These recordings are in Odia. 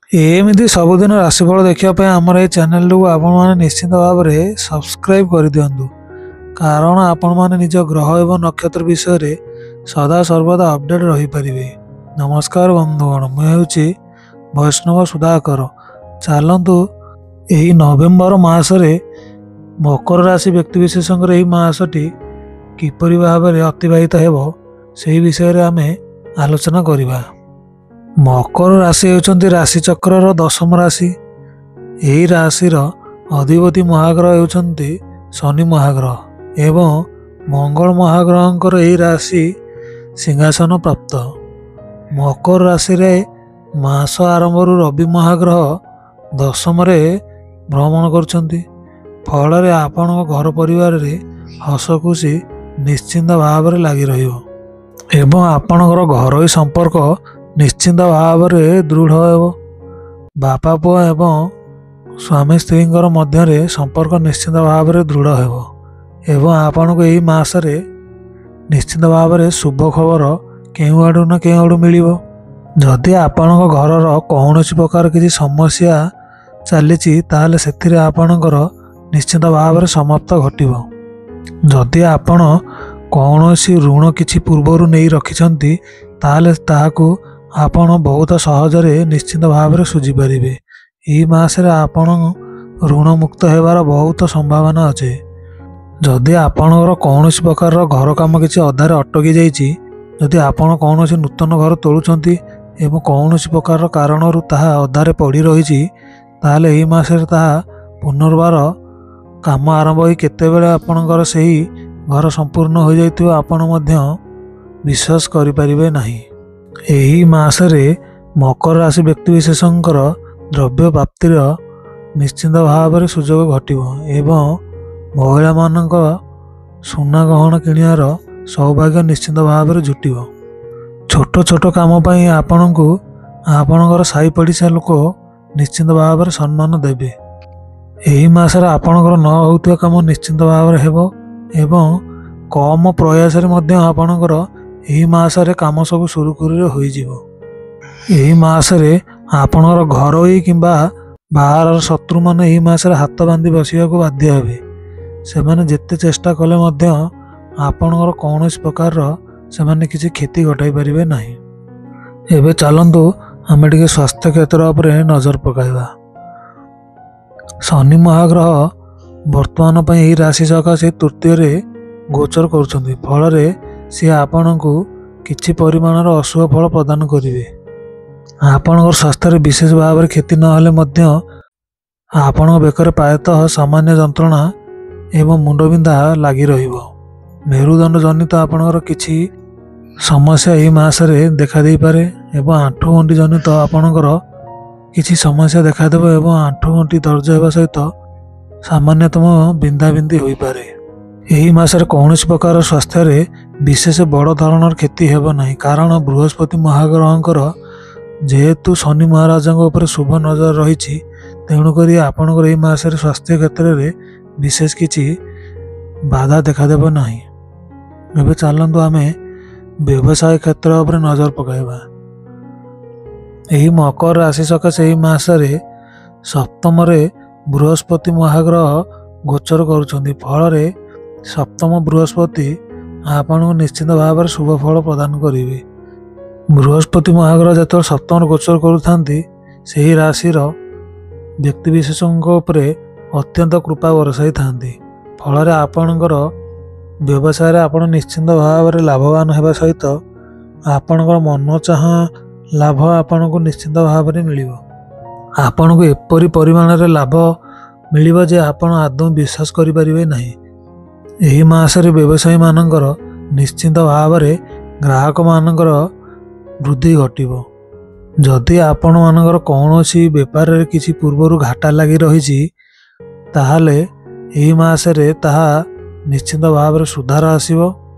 ଏମିତି ସବୁଦିନ ରାଶିଫଳ ଦେଖିବା ପାଇଁ ଆମର ଏହି ଚ୍ୟାନେଲଟିକୁ ଆପଣମାନେ ନିଶ୍ଚିନ୍ତ ଭାବରେ ସବସ୍କ୍ରାଇବ୍ କରିଦିଅନ୍ତୁ, କାରଣ ଆପଣମାନେ ନିଜ ଗ୍ରହ ଏବଂ ନକ୍ଷତ୍ର ବିଷୟରେ ସଦା ସର୍ବଦା ଅପଡେଟ୍ ରହିପାରିବେ। ନମସ୍କାର ବନ୍ଧୁଗଣ, ମୁଁ ହେଉଛି ବୈଷ୍ଣବ ସୁଧାକର। ଚାଲନ୍ତୁ ଏହି ନଭେମ୍ବର ମାସରେ ମକର ରାଶି ବ୍ୟକ୍ତିବିଶେଷଙ୍କର ଏହି ମାସଟି କିପରି ଭାବରେ ଅତିବାହିତ ହେବ ସେହି ବିଷୟରେ ଆମେ ଆଲୋଚନା କରିବା। ମକର ରାଶି ହେଉଛନ୍ତି ରାଶିଚକ୍ରର ଦଶମ ରାଶି। ଏହି ରାଶିର ଅଧିପତି ମହାଗ୍ରହ ହେଉଛନ୍ତି ଶନି ମହାଗ୍ରହ ଏବଂ ମଙ୍ଗଳ ମହାଗ୍ରହଙ୍କର ଏହି ରାଶି ସିଂହାସନ ପ୍ରାପ୍ତ। ମକର ରାଶିରେ ମାସ ଆରମ୍ଭରୁ ରବି ମହାଗ୍ରହ ଦଶମରେ ଭ୍ରମଣ କରୁଛନ୍ତି। ଫଳରେ ଆପଣଙ୍କ ଘର ପରିବାରରେ ହସ ଖୁସି ନିଶ୍ଚିନ୍ତ ଭାବରେ ଲାଗି ରହିବ ଏବଂ ଆପଣଙ୍କର ଘରୋଇ ସମ୍ପର୍କ ନିଶ୍ଚିନ୍ତ ଭାବରେ ଦୃଢ଼ ହେବ। ବାପା ପୁଅ ଏବଂ ସ୍ୱାମୀ ସ୍ତ୍ରୀଙ୍କର ମଧ୍ୟରେ ସମ୍ପର୍କ ନିଶ୍ଚିନ୍ତ ଭାବରେ ଦୃଢ଼ ହେବ ଏବଂ ଆପଣଙ୍କୁ ଏହି ମାସରେ ନିଶ୍ଚିନ୍ତ ଭାବରେ ଶୁଭ ଖବର କେଉଁଆଡ଼ୁ ନା କେଉଁଆଡ଼ୁ ମିଳିବ। ଯଦି ଆପଣଙ୍କ ଘରର କୌଣସି ପ୍ରକାର କିଛି ସମସ୍ୟା ଚାଲିଛି, ତାହେଲେ ସେଥିରେ ଆପଣଙ୍କର ନିଶ୍ଚିନ୍ତ ଭାବରେ ସମାପ୍ତ ଘଟିବ। ଯଦି ଆପଣ କୌଣସି ଋଣ କିଛି ପୂର୍ବରୁ ନେଇ ରଖିଛନ୍ତି, ତାହେଲେ ତାହାକୁ ଆପଣ ବହୁତ ସହଜରେ ନିଶ୍ଚିନ୍ତ ଭାବରେ ଶୁଝିପାରିବେ। ଏହି ମାସରେ ଆପଣ ଋଣମୁକ୍ତ ହେବାର ବହୁତ ସମ୍ଭାବନା ଅଛି। ଯଦି ଆପଣଙ୍କର କୌଣସି ପ୍ରକାରର ଘର କାମ କିଛି ଅଧାରେ ଅଟକି ଯାଇଛି, ଯଦି ଆପଣ କୌଣସି ନୂତନ ଘର ତୋଳୁଛନ୍ତି ଏବଂ କୌଣସି ପ୍ରକାରର କାରଣରୁ ତାହା ଅଧାରେ ପଡ଼ି ରହିଛି, ତାହେଲେ ଏହି ମାସରେ ତାହା ପୁନର୍ବାର କାମ ଆରମ୍ଭ ହୋଇ କେତେବେଳେ ଆପଣଙ୍କର ସେହି ଘର ସମ୍ପୂର୍ଣ୍ଣ ହୋଇଯାଇଥିବ ଆପଣ ମଧ୍ୟ ବିଶ୍ୱାସ କରିପାରିବେ ନାହିଁ। ଏହି ମାସରେ ମକର ରାଶି ବ୍ୟକ୍ତିବିଶେଷଙ୍କର ଦ୍ରବ୍ୟ ପ୍ରାପ୍ତିର ନିଶ୍ଚିନ୍ତ ଭାବରେ ସୁଯୋଗ ଘଟିବ ଏବଂ ମହିଳାମାନଙ୍କ ସୁନା ଗହଣା କିଣିବାର ସୌଭାଗ୍ୟ ନିଶ୍ଚିନ୍ତ ଭାବରେ ଜୁଟିବ। ଛୋଟ ଛୋଟ କାମ ପାଇଁ ଆପଣଙ୍କୁ ଆପଣଙ୍କର ସାହି ପଡ଼ିଶା ଲୋକ ନିଶ୍ଚିନ୍ତ ଭାବରେ ସମ୍ମାନ ଦେବେ। ଏହି ମାସରେ ଆପଣଙ୍କର ନ ହେଉଥିବା କାମ ନିଶ୍ଚିନ୍ତ ଭାବରେ ହେବ ଏବଂ କମ ପ୍ରୟାସରେ ମଧ୍ୟ ଆପଣଙ୍କର ଏହି ମାସରେ କାମ ସବୁ ସୁରୁଖୁରୁରେ ହୋଇଯିବ। ଏହି ମାସରେ ଆପଣଙ୍କର ଘରୋଇ କିମ୍ବା ବାହାରର ଶତ୍ରୁମାନେ ଏହି ମାସରେ ହାତ ବାନ୍ଧି ବସିବାକୁ ବାଧ୍ୟ ହେବେ। ସେମାନେ ଯେତେ ଚେଷ୍ଟା କଲେ ମଧ୍ୟ ଆପଣଙ୍କର କୌଣସି ପ୍ରକାରର ସେମାନେ କିଛି କ୍ଷତି ଘଟାଇ ପାରିବେ ନାହିଁ। ଏବେ ଚାଲନ୍ତୁ ଆମେ ଟିକେ ସ୍ୱାସ୍ଥ୍ୟ କ୍ଷେତ୍ର ଉପରେ ନଜର ପକାଇବା। ଶନି ମହାଗ୍ରହ ବର୍ତ୍ତମାନ ପାଇଁ ଏହି ରାଶି ସକାଶେ ତୃତୀୟରେ ଗୋଚର କରୁଛନ୍ତି। ଫଳରେ ସିଏ ଆପଣଙ୍କୁ କିଛି ପରିମାଣର ଅଶୁଭ ଫଳ ପ୍ରଦାନ କରିବେ। ଆପଣଙ୍କର ସ୍ୱାସ୍ଥ୍ୟରେ ବିଶେଷ ଭାବରେ କ୍ଷତି ନହେଲେ ମଧ୍ୟ ଆପଣଙ୍କ ବେକରେ ପ୍ରାୟତଃ ସାମାନ୍ୟ ଯନ୍ତ୍ରଣା ଏବଂ ମୁଣ୍ଡବିନ୍ଧା ଲାଗି ରହିବ। ମେରୁଦଣ୍ଡ ଜନିତ ଆପଣଙ୍କର କିଛି ସମସ୍ୟା ଏହି ମାସରେ ଦେଖାଦେଇପାରେ ଏବଂ ଆଣ୍ଠୁଗଣ୍ଠି ଜନିତ ଆପଣଙ୍କର କିଛି ସମସ୍ୟା ଦେଖାଦେବ ଏବଂ ଆଣ୍ଠୁଗଣ୍ଠି ଦରଜ ହେବା ସହିତ ସାମାନ୍ୟତମ ବିନ୍ଧାବିନ୍ଧି ହୋଇପାରେ। ଏହି ମାସରେ କୌଣସି ପ୍ରକାର ସ୍ୱାସ୍ଥ୍ୟରେ ବିଶେଷ ବଡ଼ ଧରଣର କ୍ଷତି ହେବ ନାହିଁ, କାରଣ ବୃହସ୍ପତି ମହାଗ୍ରହଙ୍କର ଯେହେତୁ ଶନି ମହାରାଜଙ୍କ ଉପରେ ଶୁଭ ନଜର ରହିଛି, ତେଣୁକରି ଆପଣଙ୍କର ଏହି ମାସରେ ସ୍ୱାସ୍ଥ୍ୟ କ୍ଷେତ୍ରରେ ବିଶେଷ କିଛି ବାଧା ଦେଖାଦେବ ନାହିଁ। ଏବେ ଚାଲନ୍ତୁ ଆମେ ବ୍ୟବସାୟ କ୍ଷେତ୍ର ଉପରେ ନଜର ପକାଇବା। ଏହି ମକର ରାଶି ସକାଶେ ଏହି ମାସରେ ସପ୍ତମରେ ବୃହସ୍ପତି ମହାଗ୍ରହ ଗୋଚର କରୁଛନ୍ତି। ଫଳରେ ସପ୍ତମ ବୃହସ୍ପତି ଆପଣଙ୍କୁ ନିଶ୍ଚିନ୍ତ ଭାବରେ ଶୁଭ ଫଳ ପ୍ରଦାନ କରିବେ। ବୃହସ୍ପତି ମହାଗ୍ରହ ଯେତେବେଳେ ସପ୍ତମରେ ଗୋଚର କରୁଥାନ୍ତି, ସେହି ରାଶିର ବ୍ୟକ୍ତିବିଶେଷଙ୍କ ଉପରେ ଅତ୍ୟନ୍ତ କୃପା ବରସାଇଥାନ୍ତି। ଫଳରେ ଆପଣଙ୍କର ବ୍ୟବସାୟରେ ଆପଣ ନିଶ୍ଚିନ୍ତ ଭାବରେ ଲାଭବାନ ହେବା ସହିତ ଆପଣଙ୍କର ମନଚାହାଁ ଲାଭ ଆପଣଙ୍କୁ ନିଶ୍ଚିନ୍ତ ଭାବରେ ମିଳିବ। ଆପଣଙ୍କୁ ଏପରି ପରିମାଣରେ ଲାଭ ମିଳିବ ଯେ ଆପଣ ଆଦୌ ବିଶ୍ୱାସ କରିପାରିବେ ନାହିଁ। ଏହି ମାସରେ ବ୍ୟବସାୟୀମାନଙ୍କର ନିଶ୍ଚିନ୍ତ ଭାବରେ ଗ୍ରାହକମାନଙ୍କର ବୃଦ୍ଧି ଘଟିବ। ଯଦି ଆପଣମାନଙ୍କର କୌଣସି ବେପାରରେ କିଛି ପୂର୍ବରୁ ଘାଟା ଲାଗି ରହିଛି, ତାହେଲେ ଏହି ମାସରେ ତାହା ନିଶ୍ଚିନ୍ତ ଭାବରେ ସୁଧାର ଆସିବ।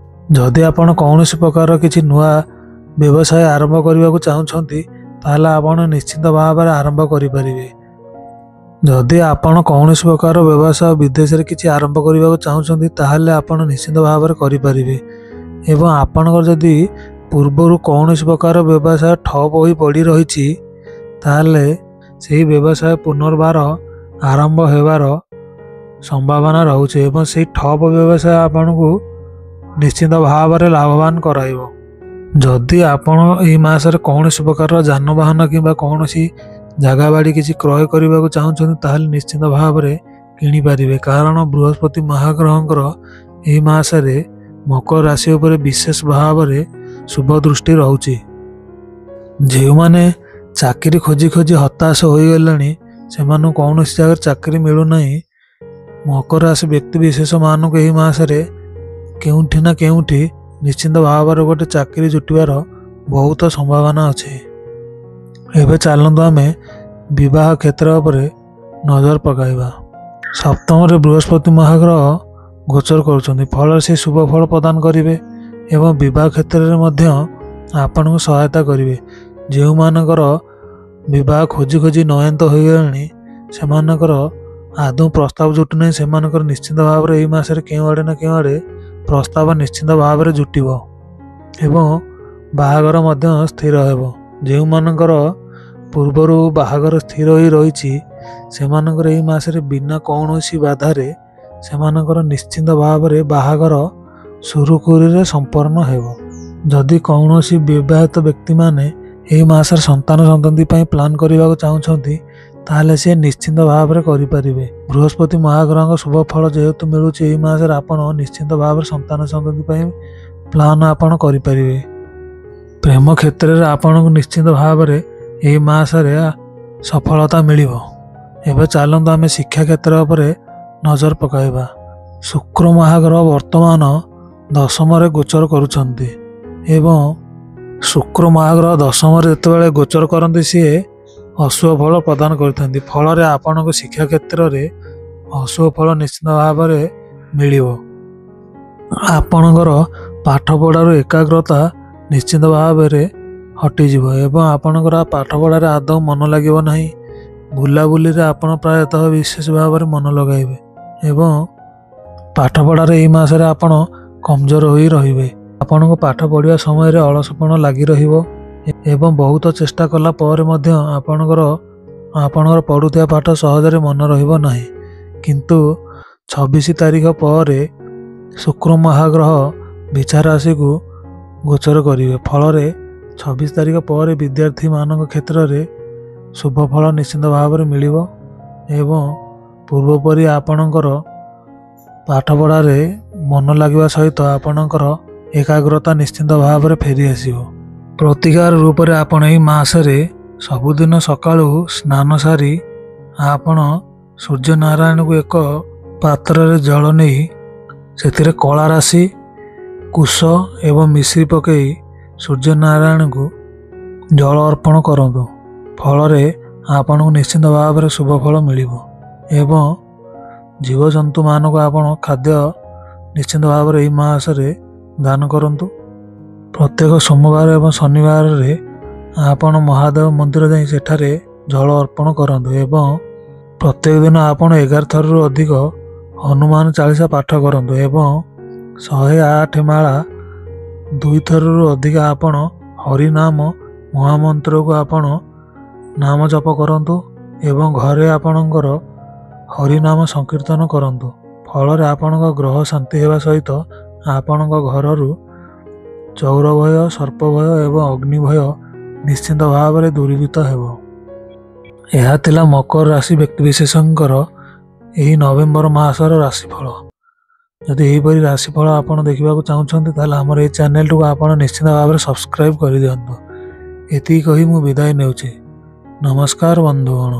ଯଦି ଆପଣ କୌଣସି ପ୍ରକାର କିଛି ନୂଆ ବ୍ୟବସାୟ ଆରମ୍ଭ କରିବାକୁ ଚାହୁଁଛନ୍ତି, ତାହେଲେ ଆପଣ ନିଶ୍ଚିନ୍ତ ଭାବରେ ଆରମ୍ଭ କରିପାରିବେ। ଯଦି ଆପଣ କୌଣସି ପ୍ରକାର ବ୍ୟବସାୟ ବିଦେଶରେ କିଛି ଆରମ୍ଭ କରିବାକୁ ଚାହୁଁଛନ୍ତି, ତାହେଲେ ଆପଣ ନିଶ୍ଚିନ୍ତ ଭାବରେ କରିପାରିବେ। ଏବଂ ଆପଣଙ୍କର ଯଦି ପୂର୍ବରୁ କୌଣସି ପ୍ରକାର ବ୍ୟବସାୟ ଠପ୍ ହୋଇ ପଡ଼ି ରହିଛି, ତାହେଲେ ସେହି ବ୍ୟବସାୟ ପୁନର୍ବାର ଆରମ୍ଭ ହେବାର ସମ୍ଭାବନା ରହୁଛି ଏବଂ ସେହି ଠପ୍ ବ୍ୟବସାୟ ଆପଣଙ୍କୁ ନିଶ୍ଚିତ ଭାବରେ ଲାଭବାନ କରାଇବ। ଯଦି ଆପଣ ଏହି ମାସରେ କୌଣସି ପ୍ରକାରର ଯାନବାହନ କିମ୍ବା କୌଣସି ଜାଗା ବାଡ଼ି କିଛି କ୍ରୟ କରିବାକୁ ଚାହୁଁଛନ୍ତି, ତାହେଲେ ନିଶ୍ଚିତ ଭାବରେ କିଣିପାରିବେ, କାରଣ ବୃହସ୍ପତି ମହାଗ୍ରହଙ୍କର ଏହି ମାସରେ ମକର ରାଶି ଉପରେ ବିଶେଷ ଭାବରେ ଶୁଭ ଦୃଷ୍ଟି ରହୁଛି। ଯେଉଁମାନେ ଚାକିରି ଖୋଜି ଖୋଜି ହତାଶ ହୋଇଗଲେଣି, ସେମାନଙ୍କୁ କୌଣସି ଜାଗାରେ ଚାକିରି ମିଳୁନାହିଁ, ମକର ରାଶି ବ୍ୟକ୍ତି ବିଶେଷମାନଙ୍କୁ ଏହି ମାସରେ କେଉଁଠି ନା କେଉଁଠି ନିଶ୍ଚିତ ଭାବରେ ଗୋଟେ ଚାକିରି ଜୁଟିବାର ବହୁତ ସମ୍ଭାବନା ଅଛି। ଏବେ ଚାଲନ୍ତୁ ଆମେ ବିବାହ କ୍ଷେତ୍ର ଉପରେ ନଜର ପକାଇବା। ସପ୍ତମରେ ବୃହସ୍ପତି ମହାଗ୍ରହ ଗୋଚର କରୁଛନ୍ତି, ଫଳରେ ସେ ଶୁଭ ଫଳ ପ୍ରଦାନ କରିବେ ଏବଂ ବିବାହ କ୍ଷେତ୍ରରେ ମଧ୍ୟ ଆପଣଙ୍କୁ ସହାୟତା କରିବେ। ଯେଉଁମାନଙ୍କର ବିବାହ ଖୋଜି ଖୋଜି ନୟନ୍ତ ହୋଇଗଲେଣି, ସେମାନଙ୍କର ଆଦୌ ପ୍ରସ୍ତାବ ଜୁଟୁନାହିଁ, ସେମାନଙ୍କର ନିଶ୍ଚିତ ଭାବରେ ଏହି ମାସରେ କେଉଁଆଡ଼େ ନା କେଉଁଆଡ଼େ ପ୍ରସ୍ତାବ ନିଶ୍ଚିତ ଭାବରେ ଜୁଟିବ ଏବଂ ବାହାଘର ମଧ୍ୟ ସ୍ଥିର ହେବ। ଯେଉଁମାନଙ୍କର ପୂର୍ବରୁ ବାହାଘର ସ୍ଥିର ହୋଇ ରହିଛି, ସେମାନଙ୍କର ଏହି ମାସରେ ବିନା କୌଣସି ବାଧାରେ ସେମାନଙ୍କର ନିଶ୍ଚିତ ଭାବରେ ବାହାଘର ସୁରୁଖୁରୁରେ ସମ୍ପନ୍ନ ହେବ। ଯଦି କୌଣସି ବିବାହିତ ବ୍ୟକ୍ତିମାନେ ଏହି ମାସରେ ସନ୍ତାନ ସନ୍ତତି ପାଇଁ ପ୍ଲାନ୍ କରିବାକୁ ଚାହୁଁଛନ୍ତି, ତାହେଲେ ସେ ନିଶ୍ଚିତ ଭାବରେ କରିପାରିବେ। ବୃହସ୍ପତି ମହାଗ୍ରହଙ୍କ ଶୁଭ ଫଳ ଯେହେତୁ ମିଳୁଛି, ଏହି ମାସରେ ଆପଣ ନିଶ୍ଚିତ ଭାବରେ ସନ୍ତାନ ସନ୍ତତି ପାଇଁ ପ୍ଲାନ୍ ଆପଣ କରିପାରିବେ। ପ୍ରେମ କ୍ଷେତ୍ରରେ ଆପଣଙ୍କୁ ନିଶ୍ଚିତ ଭାବରେ ଏହି ମାସରେ ସଫଳତା ମିଳିବ। ଏବେ ଚାଲନ୍ତୁ ଆମେ ଶିକ୍ଷା କ୍ଷେତ୍ର ଉପରେ ନଜର ପକାଇବା। ଶୁକ୍ର ମହାଗ୍ରହ ବର୍ତ୍ତମାନ ଦଶମରେ ଗୋଚର କରୁଛନ୍ତି ଏବଂ ଶୁକ୍ର ମହାଗ୍ରହ ଦଶମରେ ଯେତେବେଳେ ଗୋଚର କରନ୍ତି, ସିଏ ଅଶୁଭ ଫଳ ପ୍ରଦାନ କରିଥାନ୍ତି। ଫଳରେ ଆପଣଙ୍କୁ ଶିକ୍ଷା କ୍ଷେତ୍ରରେ ଅଶୁଭ ଫଳ ନିଶ୍ଚିତ ଭାବରେ ମିଳିବ। ଆପଣଙ୍କର ପାଠପଢ଼ାରୁ ଏକାଗ୍ରତା ନିଶ୍ଚିତ ଭାବରେ ହଟିଯିବ ଏବଂ ଆପଣଙ୍କର ପାଠପଢ଼ାରେ ଆଦୌ ମନ ଲାଗିବ ନାହିଁ। ବୁଲାବୁଲିରେ ଆପଣ ପ୍ରାୟତଃ ବିଶେଷ ଭାବରେ ମନ ଲଗାଇବେ ଏବଂ ପାଠପଢ଼ାରେ ଏହି ମାସରେ ଆପଣ କମଜୋର ହୋଇ ରହିବେ। ଆପଣଙ୍କୁ ପାଠ ପଢ଼ିବା ସମୟରେ ଅଳସପଣ ଲାଗି ରହିବ ଏବଂ ବହୁତ ଚେଷ୍ଟା କଲା ପରେ ମଧ୍ୟ ଆପଣଙ୍କର ପଢ଼ୁଥିବା ପାଠ ସହଜରେ ମନ ରହିବ ନାହିଁ। କିନ୍ତୁ 26 ତାରିଖ ପରେ ଶୁକ୍ର ମହାଗ୍ରହ ବିଛା ରାଶିକୁ ଗୋଚର କରିବେ। ଫଳରେ 26 ତାରିଖ ପରେ ବିଦ୍ୟାର୍ଥୀମାନଙ୍କ କ୍ଷେତ୍ରରେ ଶୁଭ ଫଳ ନିଶ୍ଚିତ ଭାବରେ ମିଳିବ ଏବଂ ପୂର୍ବପରି ଆପଣଙ୍କର ପାଠପଢ଼ାରେ ମନ ଲାଗିବା ସହିତ ଆପଣଙ୍କର ଏକାଗ୍ରତା ନିଶ୍ଚିତ ଭାବରେ ଫେରିଆସିବ। ପ୍ରତିକାର ରୂପରେ ଆପଣ ଏହି ମାସରେ ସବୁଦିନ ସକାଳୁ ସ୍ନାନ ସାରି ଆପଣ ସୂର୍ଯ୍ୟନାରାୟଣକୁ ଏକ ପାତ୍ରରେ ଜଳ ନେଇ ସେଥିରେ କଳା ରାଶି, କୁଶ ଏବଂ ମିଶ୍ରି ପକାଇ ସୂର୍ଯ୍ୟନାରାୟଣଙ୍କୁ ଜଳ ଅର୍ପଣ କରନ୍ତୁ। ଫଳରେ ଆପଣଙ୍କୁ ନିଶ୍ଚିତ ଭାବରେ ଶୁଭ ଫଳ ମିଳିବ ଏବଂ ଜୀବଜନ୍ତୁମାନଙ୍କୁ ଆପଣ ଖାଦ୍ୟ ନିଶ୍ଚିତ ଭାବରେ ଏହି ମାସରେ ଦାନ କରନ୍ତୁ। ପ୍ରତ୍ୟେକ ସୋମବାର ଏବଂ ଶନିବାରରେ ଆପଣ ମହାଦେବ ମନ୍ଦିର ଯାଇ ସେଠାରେ ଜଳ ଅର୍ପଣ କରନ୍ତୁ ଏବଂ ପ୍ରତ୍ୟେକ ଦିନ ଆପଣ 11 ଥରରୁ ଅଧିକ ହନୁମାନ ଚାଳିଶା ପାଠ କରନ୍ତୁ ଏବଂ 108 ମାଳା 2 ଥରରୁ ଅଧିକ ଆପଣ ହରିନାମ ମହାମନ୍ତ୍ରକୁ ଆପଣ ନାମ ଜପ କରନ୍ତୁ ଏବଂ ଘରେ ଆପଣଙ୍କର ହରିନାମ ସଂକୀର୍ତ୍ତନ କରନ୍ତୁ। ଫଳରେ ଆପଣଙ୍କ ଗ୍ରହ ଶାନ୍ତି ହେବା ସହିତ ଆପଣଙ୍କ ଘରରୁ ଚୌର ଭୟ, ସର୍ପ ଭୟ ଏବଂ ଅଗ୍ନି ଭୟ ନିଶ୍ଚିତ ଭାବରେ ଦୂରୀଭୂତ ହେବ। ଏହା ଥିଲା ମକର ରାଶି ବ୍ୟକ୍ତିବିଶେଷଙ୍କର ଏହି ନଭେମ୍ବର ମାସର ରାଶିଫଳ। ଯଦି ଏହିପରି ରାଶିଫଳ ଆପଣ ଦେଖିବାକୁ ଚାହୁଁଛନ୍ତି, ତାହେଲେ ଆମର ଏହି ଚ୍ୟାନେଲଟିକୁ ଆପଣ ନିଶ୍ଚିତ ଭାବରେ ସବସ୍କ୍ରାଇବ୍ କରିଦିଅନ୍ତୁ। ଏତିକି କହି ମୁଁ ବିଦାୟ ନେଉଛି। ନମସ୍କାର ବନ୍ଧୁଗଣ।